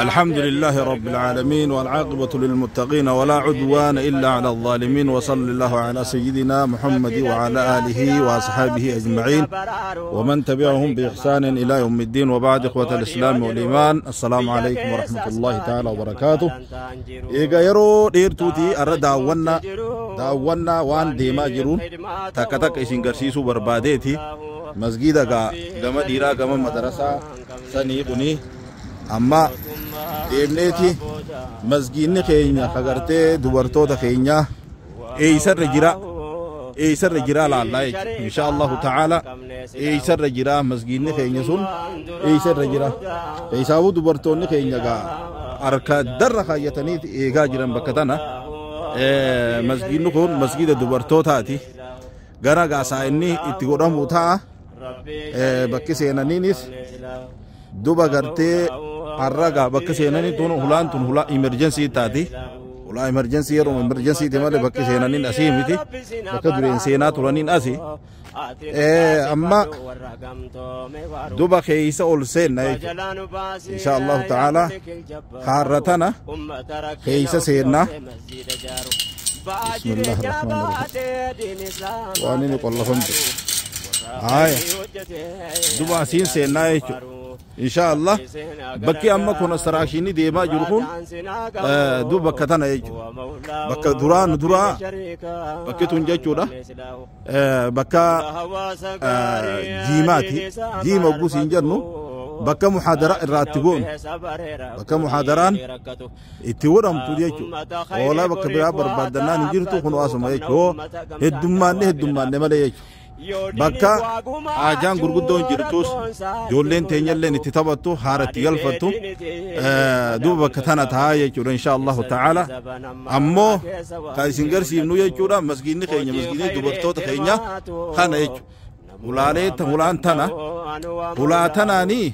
الحمد لله رب العالمين، والعاقبة للمتقين، ولا عدوان إلا على الظالمين، وصلى الله على سيدنا محمد وعلى آله وأصحابه أجمعين ومن تبعهم بإحسان إلى يوم الدين. وبعد، إخوة الإسلام والإيمان، السلام عليكم ورحمة الله تعالى وبركاته. Egaa yeroo dheertuuti arra daawwannaa waan deemaa jiruun takka takka isin garsiisuu barbaadeeti. Masgiida gaa gama dhiiraa, gama madarasaa sanii kuni amma deemneeti masgiidni keenya kagartee dubartoota keenya eeysarra jira, eeysarra jira laallaa jechuudha. Insha Allahu ta'ala, eeysarra jira masgiidni keenya sun, eeysarra jira. Keessaawuu dubartoonni keenya gaa harka darra kaayyataniiti eegaa jiran bakka tana. Masgiidni kun masgiida dubartootaati. Gara gaasaa inni itti godhamu ta'a. Bakki seenaniinis duba gartee har'a gaa bakka seenanii tun hulaan tun hulaa emergency taati. Hulaa emergency, yeroo emergency ti malee bakki seenaniin asii miti. Bakka dureen seenaa turaniin asii. Amma duba keeysa ol seenna jechuudha. Insha Allahu ta'ala, har'a tana keeysa seennaa. Bismillah ar-Rahmaan ar-Rahiim. Waan inni qollafamte. Haaya. Duba asiin seennaa jechuudha. Insha Allah, bakki amma construction deemaa jiru kun duba bakka tana jechuudha. Bakka duraan duraa bakki tun jechuudha. Bakka jiimaati. Jiima guusiin jennu bakka muhaadara irraa itti goonu. Bakka muhaadaraan itti godhamtu jechuudha. Hoolaa bakka biraa barbaaddannaan hin jirtu, kun asuma jechuudha. Heddummaanne heddummaanne malee jechuudha. Bakka haajaan gurguddoon jirtus, ijoolleen teenyalleen itti taphattu, haara itti galfattu, duuba bakka tana ta'a jechuudha. Insha Allahu ta'ala, ammoo kan isin garsiifnu jechuudha, masgiidni keenya, masgiidni dubartoota keenya kana jechuudha. Hulaalee hulaan tana, hulaa tanaanii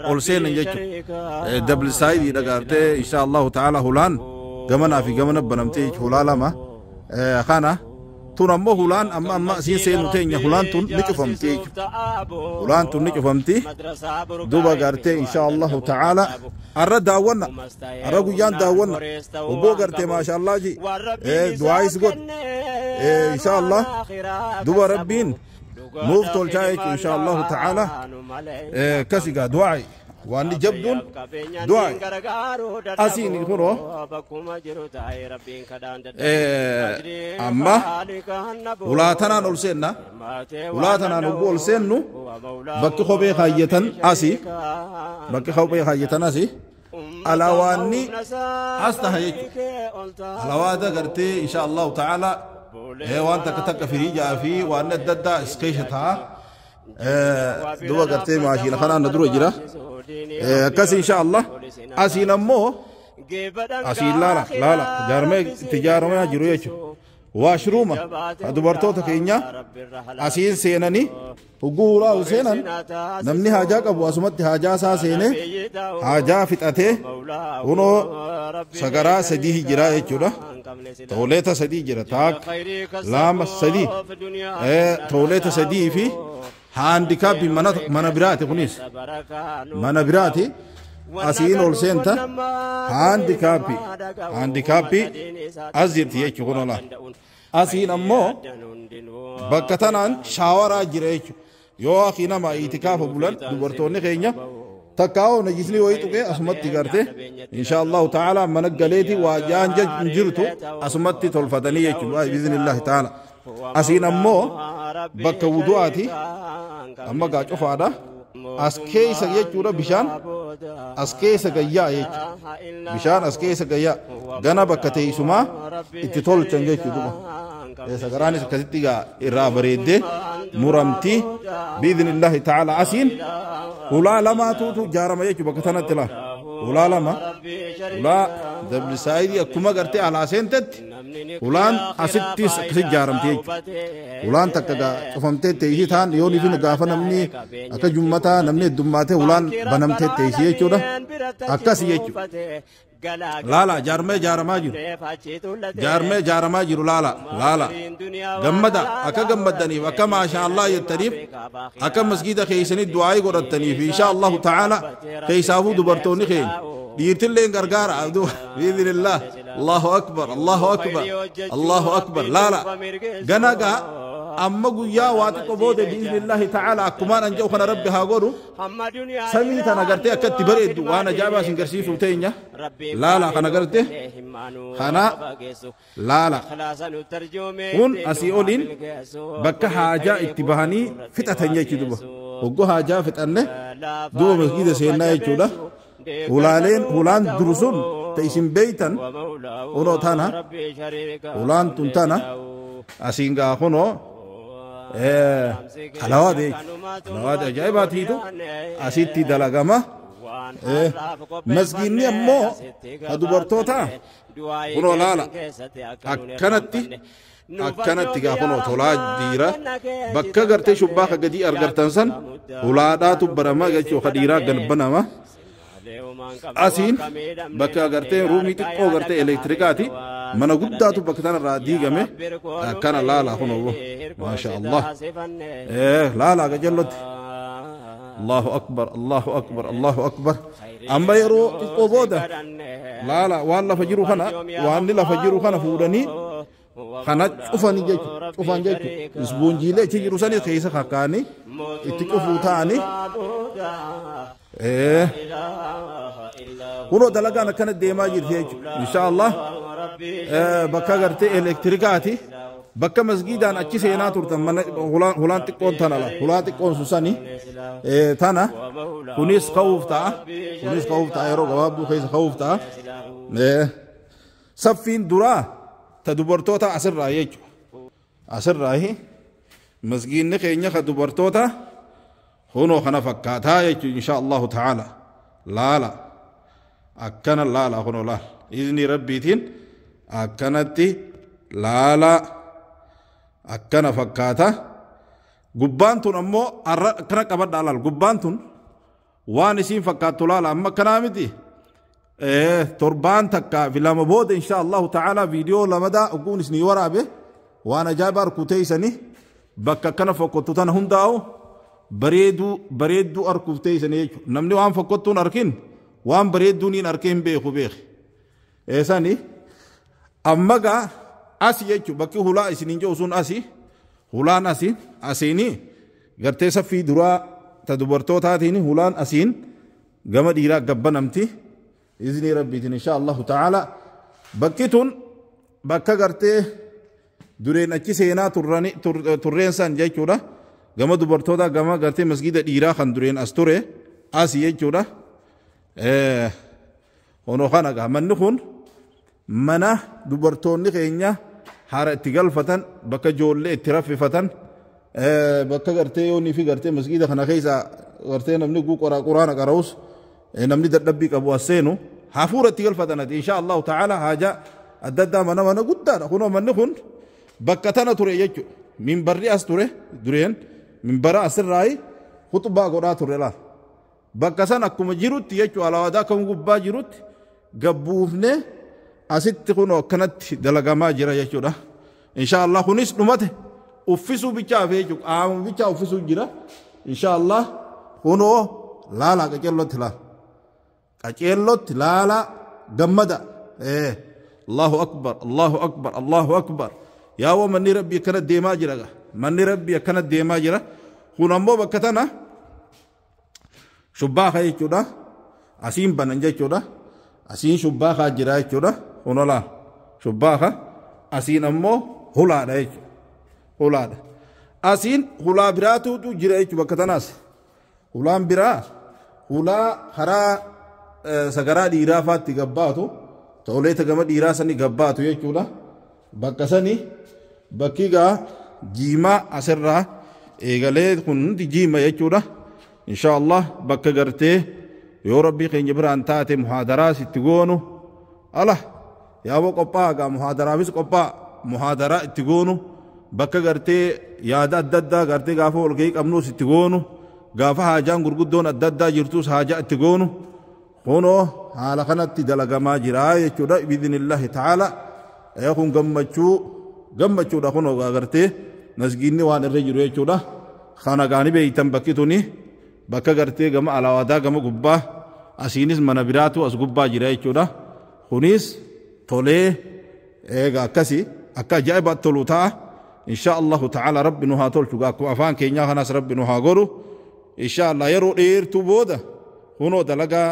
ol seenan jechuudha. Double side dhagaartee, insha Allahu ta'ala, hulaan gamanaa fi gamana banamtee hulaa lama kana. Tun ammoo hulaan amma asiin seenu teenya, hulaan tun ni cufamti jechuudha. Hulaan tun ni cufamti. Duuba gartee, insha Allahu ta'ala, arra daawwanna, arra guyyaan daawwanna obboo gartee, maasha Allah ji du'aayis godh, insha Allah. Duuba Rabbiin nuuf tolchaa jechuudha, insha Allahu ta'ala. Akkasigaa du'aayi waan jabduun du'aayi asiin kunoo amma hulaa tanaan ol seenna. Hulaa tanaan hogguu ol seennu, bakki kophee kaayyatan asii, bakki kophee kaayyatan asii, alawaanni as taha jechuudha. Alawaata gartee, insha Allahu ta'ala, waan takka takka firiijaa fi waan adda addaa is keessa ta'a. Duba gartee maashina kanaan na dura jira. Akkas, insha Allah, asiin ammoo asiin laala laala jaarmee itti ijaaramaa jiru jechuudha. Washroom dubartoota keenya asiin seenanii hogguu hulaa ol seenan, namni haajaa qabu asumatti haajaa isaa seenee haajaa fixatee. Kunoo sagaraa sadii jira jechuudha. Tooleeta sadii jira, taak, lama, sadii. Tooleeta sadii fi handicap mana biraati, kunis mana biraati. Asiin ol seenta, handicap as jirti jechuudha kun ola. Asiin ammoo bakka tanaan shaawaraa jira jechuudha. Yoo akii nama itikaafa bulan dubartoonni keenya takkaa'oo najisni wayii tuqee, asumatti garte, insha Allahu ta'ala, mana galeeti waa jaan hin jirtu, asumatti tolfatanii jechuudha, biiznillahi ta'ala. Asiin ammoo bakka wudu'aati, amma gaa cufaadha. As keessa jechuudha bishaan as keessa gayyaa jechuudha. Bishaan as keessa gayyaa gana bakka teessumaa itti tolchan jechuudha. Sagaraanis akkasitti gaa irraa bareeddee muramti, biiznillahi ta'ala. Asiin hulaa lamaatutu ijaarama jechuudha bakka tanatti laa. Hulaa lama, hulaa double side, akkuma gartee alaa seentetti hulaan asittis akkasi ijaaramti jechuudha. Hulaan takka gaa cufamtee teessii ta'an yoo nifin gaafa namni akka jummataa namni heddummaatee hulaan banamtee teessii jechuudha. Akkasi jechuudha. Laala jaarmee jaaramaa jiru. Jaarmee jaaramaa jiru laala laala. Gammada akka gammaddaniif akka maasha Allah jettaniif akka masgiida keessanii du'aayii godhattaniif insha Allahu ta'ala keessaafuu dubartoonni keenya. Dhiirtillee gargaara biidhnillah. Allahu akbar Allahu akbar Allahu akbar laala. Ganagaa amma guyyaa waa xiqqoo booda biidhnillahi ta'ala akkumaan an jedhu kana rabbi haa godhu samii tana gartee akka itti bareeddu waan ajaa'ibaa isin garsiisuuf teenya laala kana garte kana laala kun asii oliin bakka haajaa itti bahanii fixatan jechuu duba hoggoo haajaa fixanne duba masgiida seennaa jechuudha hulaaleen hulaan duru sun ta isin beeytan kunoo tana hulaan tun tana asiin gaa kunoo halawaadha halawaadha ajaa'ibaatiitu asitti dalagama. Masgiinni ammoo ha dubartoota kunoo laala akkanatti akkanatti gaa kunoo tolaa diira bakka gartee shubbaa ka gadii argartan san hulaadhaatu barama jechuu ka dhiiraa galbanama. Asiin bakka gartee ruumii xiqqoo gartee elektirikaati mana guddaatu bakka tanarraa diigame akkana laala kunoo maasha Allah laala gajallotti Allahu akbar Allahu akbar Allahu akbar amma yeroo xiqqoo booda laala waan lafa jiru kana waan lafa jiru kana fuudhanii kana cufanii jechuudha cufan jechuudha isboonjiilee achi jiru sanii keessa kakkaanii itti cufuu ta'anii kunoo dalagaan akkana deemaa jirti jechuudha insha Allah bakka gartee elektirikaati bakka masgiidaan achi seenaa turtan mana hulaan xiqqoon tana la hulaa xiqqoon sun sani tana kunis ka'uuf ta'a kunis ka'uuf ta'a yeroo gabaabduu keessa ka'uuf ta'a saffiin duraa ta dubartoota asirraa jechuudha asirraa masgiinni keenya ka dubartoota hunoo kana fakkaataa jechuudha insha Allahu ta'ala laala akkana laala kunoo laala izni rabbiitiin akkanatti laala akkana fakkaata gubbaan tun ammoo akkana qabadhaa laal gubbaan tun waan isiin fakkaattu laala amma akkanaa miti torbaan takkaa fi lama booda insha Allahu ta'ala viidiyoo lamadaa ogguun isinii waraabe waan ajaa'ibaa arkuu teessanii bakka akkana fokkottu tana hundaa'u bareeduu bareedduu arkuuf teessanii jechuudha namni waan fokkottuun arkin waan bareedduun hin arkee hin beeku beeke eessani amma gaa asi jechuudha bakki hulaa isiniin jedhu sun asi hulaan asi asiini gartee saffii duraa ta dubartootaatiin hulaan asiin gama dhiiraa gabbanamti izni rabbiitiin insha Allahu ta'ala bakki tun bakka gartee dureen achi seenaa turreen san jechuudha gama dubartoota gama gartee masgiida dhiiraa kan dureen as ture asi jechuudha honoo kana gaa manni kun mana dubartoonni keenya haara itti galfatan bakka ijoollee itti raffifatan bakka gartee yoonii fi gartee masgiida kana keessa gartee namni quraana qara'us namni dadhabbii qabu as seenu hafuura itti galfatan ati insha Allahu ta'ala haja adda addaa mana mana guddaadha kunoo manni kun bakka tana ture jechuudha minbarri as ture dureen minbara asirraayi khutbaa godhaa ture laal bakka san akkuma jirutti jechuudha alaawadaa akkuma gubbaa jirutti gabbuufne asitti kunoo akkanatti dalagamaa jira jechuudha insha Allah kunis dhumate uffisuu bichaa fi jechuudha qaama bichaa uffisuu jira insha Allah kunoo laala qaceellotti laala qaceellotti laala gammada Allahu akbar Allahu akbar Allahu akbar yaa manni rabbii akkana deemaa jira manni rabbii akkana deemaa jira kun ammoo bakka tana shubbaaka jechuudha asiin banan jechuudha asiin shubbaakaa jira jechuudha kunoo laala shubbaaka asiin ammoo hulaadha jechuudha hulaadha asiin hulaa biraatutu jira jechuudha bakka tanaas hulaan biraa hulaa karaa sagaraa dhiiraa faatti gabbaatu toleeta gama dhiiraa sani gabbaatu jechuudha bakka sani bakki gaa jiimaa asirraa eegalee kun hundi jiima jechuudha insha Allah bakka gartee yoo rabbii keenya biraan taate muhaadaraas itti goonu ala yaaboo qophaa'a gaa muhaadaraafis qophaa'a muhaadaraa itti goonu bakka gartee yaada adda addaa gartee gaafa walgahii qabnuus itti goonu gaafa haajaan gurguddoon adda addaa jirtus haajaa itti goonu Kunoo haala kanatti dalagamaa jira jechuudha biidhnillaahi ta'ala. Kun gammachuu gammachuudha kunoo agartee masgiidni waan irra jiru jechuudha. Kana gaani beeytan bakki tuni bakka gartee gama alaawadaa gama gubbaa asiinis mana biraatu as gubbaa jira jechuudha. Kunis tolee eega akkasi akka ajaa'ibaatti tolu ta'a. Insha Allahu ta'ala rabbi nu haa tolchu, akkuma afaan keenyaa kanas rabbi nu haa godhu. Insha Allah yeroo dheertuu booda kunoo dalagaa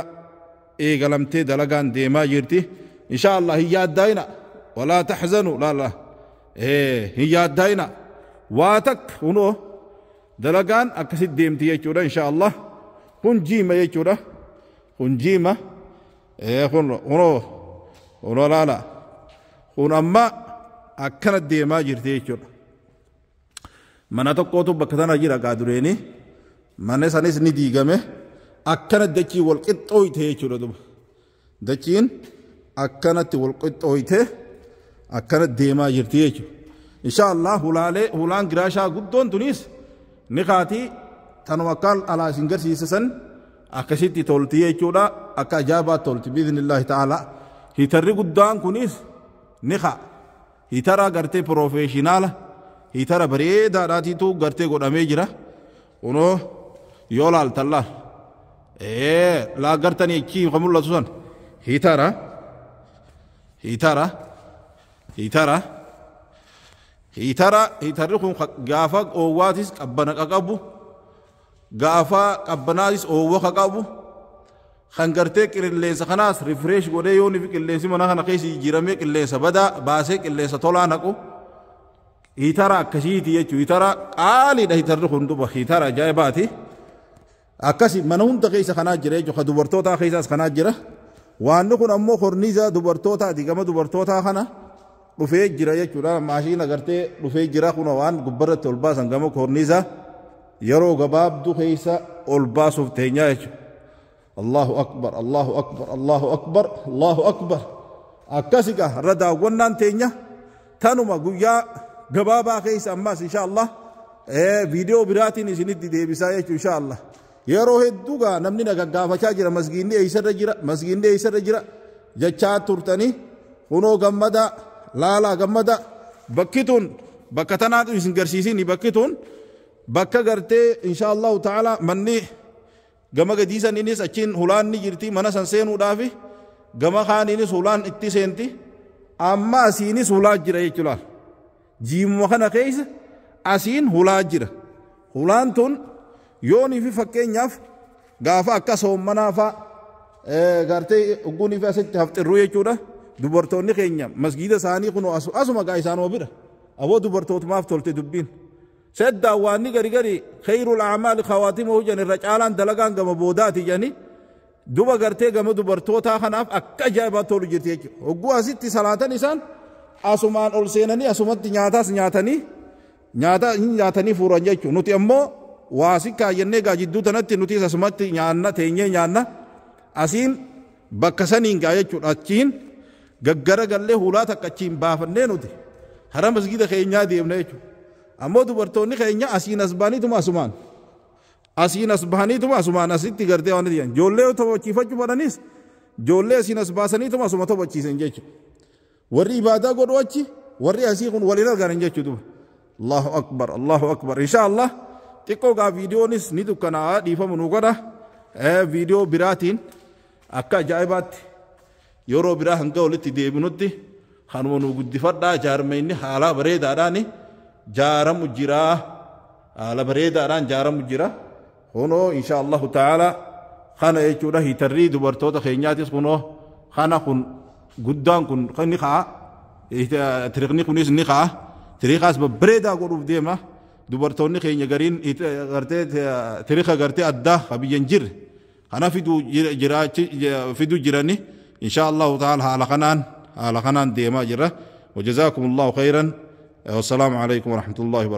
eegalamtee dalagaan deemaa jirti. Insha Allah hin yaaddaayina, walaa taxzanu, laala hin yaaddaayina waa takka, kunoo dalagaan akkasit deemti jechuudha. Insha Allah kun jiima jechuudha, kun jiima kun kunoo laala kun amma akkana deemaa jirti jechuudha. Mana tokkootu bakka tana jira gaa dureeni, mana sanis ni diigame. Akkana dachii wal qixxooyte jechuudha duba. Dachiin akkanatti wal qixxooyte akkana deemaa jirti jechuudha. Insha Allah hulaalee hulaan giraashaa guddoon tunis ni kaati, tanuma akka alaa isin garsiise san akkasitti tolti jechuudha, akka ajaa'ibaa tolti biidhnillaahi ta'ala. Hiitarri guddaan kunis ni ka'a. Hiitara gartee professional hiitara bareedaadhaatiitu gartee godhamee jira. Kunoo yoo laaltan laal. Laa gartanii achii kan mul'atu san hiitara hiitara hiitara hiitara. Hiitarri kun gaafa oowwaatis qabbana qaqabu, gaafa qabbanaatis oowwa qaqabu, kan gartee qilleensa kanaas refresh godhee yoo fi qilleensi mana kana keessa jijjiiramee qilleensa badaa baasee qilleensa tolaa naqu hiitara akkasiiti jechuudha. Hiitara qaaliidha hiitarri kun duba, hiitara ajaa'ibaati. Akkasi mana hunda keessa kanaa jira jechuudha. Dubartootaa keessaas kanaa jira. Waanni kun ammoo korniisa dubartootaati, gama dubartootaa kana dhufee jira jechuudha. Maashiina gartee dhufee jira kun waan gubbarratti ol baasan gama korniisa yeroo gabaabduu keessa ol baasuuf teenyaa jechuudha. Allahu akbar, Allahu akbar, Allahu akbar, Allahu akbar. Akkasi gaa irra daawwannaan teenya tanuma guyyaa gabaabaa keessa ammas insha Allah viidiyoo biraatiin isinitti deebisaa jechuudha insha Allah. Yeroo hedduu gaa namni na gaggaafachaa jira, masgiinni eessarra jira, masgiinni eessarra jira jechaa turtanii, kunoo gammada laalaa gammada. Bakki tun bakka tanaatu isin garsiisini, bakki tun bakka gartee insha Allahu ta'ala manni gama gadiisaniinis achiin hulaan ni jirti mana san seenuudhaafi, gama kaaniinis hulaan itti seenti, amma asiinis hulaa jira jechuudha. Jiimuma kana keessa asiin hulaa jira. Hulaan tun yoonii fi fakkeenyaaf gaafa akka soommanaa fa'a gartee ogguunii fi asitti hafxirruu jechuudha. Dubartoonni keenya masgiida isaanii kun asuma gaa isaanuma bira. Aboo dubartootumaaf tolte dubbiin. Seddaan waan gari gari khayrul a'maali khawaatimuhu jedhan, irra caalaan dalagaan gama boodaati jedhani, duba gartee gama dubartootaa kanaaf akka ajaa'ibaa tolu jirti jechuudha. Hogguu asitti salaatan isaan asumaan ol seenanii asumatti nyaataas nyaatanii nyaata nyaatanii fuuran jechuudha. Nuti ammoo waa si kaayyannee gaa jidduu tanatti nuti asumatti nyaanna teenyee nyaanna, asiin bakka saniin gaa jechuudha. Achiin gaggara gallee hulaa takka achiin baafannee nuti hara masgida keenyaa deemna jechuudha. Ammoo dubartoonni keenya asiin as baaniituma asumaan asiin as bahaniituma asumaan asitti gartee waan jedhan, ijoollee taphachiifachuu fedhanis ijoollee asiin as baasaniituma asuma taphachiisan jechuudha. Warri ibaadaa godhu achi, warri asii kun waliin arganan jechuudha. Allahu akbar, Allahu akbar. Insha Allah xiqqoo gaa viidiyoonis ni dukkanaa'a, dhiifamu nu godha. Viidiyoo biraatiin akka ajaa'ibaatti yeroo biraa hanga walitti deebinutti kanuma nu guddifadhaa. Jaarmeenni haala bareedaadhaan jaaramu jira, haala bareedaadhaan jaaramu jira. Kunoo insha Allahu ta'ala kana jechuudha. Hiitarrii dubartoota keenyaatis kunoo kana, kun guddaan kun ni ka'a, tiriqni kunis ni ka'a, tiriqaas babbareedaa godhuuf deema. Dubartoonni keenya gariin gartee tiriqa gartee addaa ka biyya hin jirre kana fiduu jiraachi fiduu jirani. Insha Allahu ta'ala haala kanaan deemaa jira. وجزاكم الله خيرا والسلام عليكم ورحمة الله وبركاته.